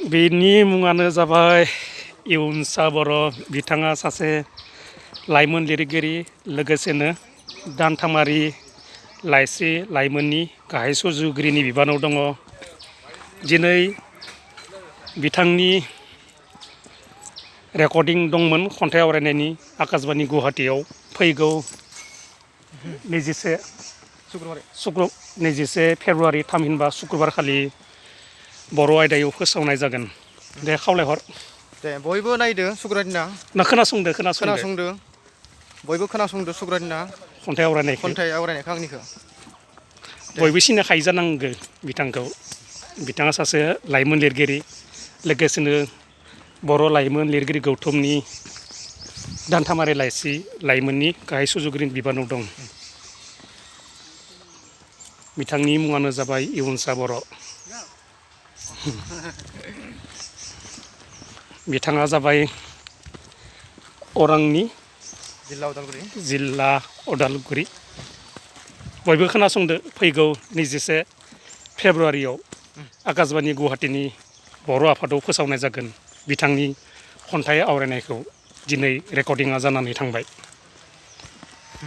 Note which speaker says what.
Speaker 1: बेनि मुङानो जाबाय इयुनसा बर'। बिथाङा सासे लाइमोन लिरगिरि लोगोसेनो दानथामारि लाइसि लाइमोननि गाहाय सुजुगिरिनि बिबानाव दङ। दिनै बिथांनि रेकर्डिं दंमोन खन्थाइ आवरायनायनि आकाशबाणी गुवाहाटीयाव फैगौ 21 फेब्रुवारि थामहिनबा शुक्रबारखालि बर' आयदायाव फोसावनाय जागोन। दे खावलायहर।
Speaker 2: दे बयबो नायदो शुक्रबारनि दिना।
Speaker 1: खोनासंदो
Speaker 2: बयबो खोनासंदो शुक्रबारनि दिना
Speaker 1: खन्थाइ
Speaker 2: आवरायनायखौ आंनिखौ।
Speaker 1: बयबो सिनायखायो जानांगौ बिथांखौ। बिथाङा सासे लाइमोन लिरगिरि लोगोसेनो बर' लाइमोन लिरगिरि गौथुमनि दानथामारि लाइसि लाइमोननि गाहाय सुजुगिरिनि बिबानाव दं। बिथांनि मुङानो जाबाय इयुनसा बर'। बिथाङा जाबाय अरांनि जिल्ला उदालगुरि। बयबो खोनासंदो फैगौ 21 फेब्रुवारियाव आकाशबाणी गुवाहाटीनि बर' आफादाव फोसावनाय जागोन। बिथांनि खन्थाइ आवरायनायखौ दिनै रेकर्डिंआ जानानै थांबाय।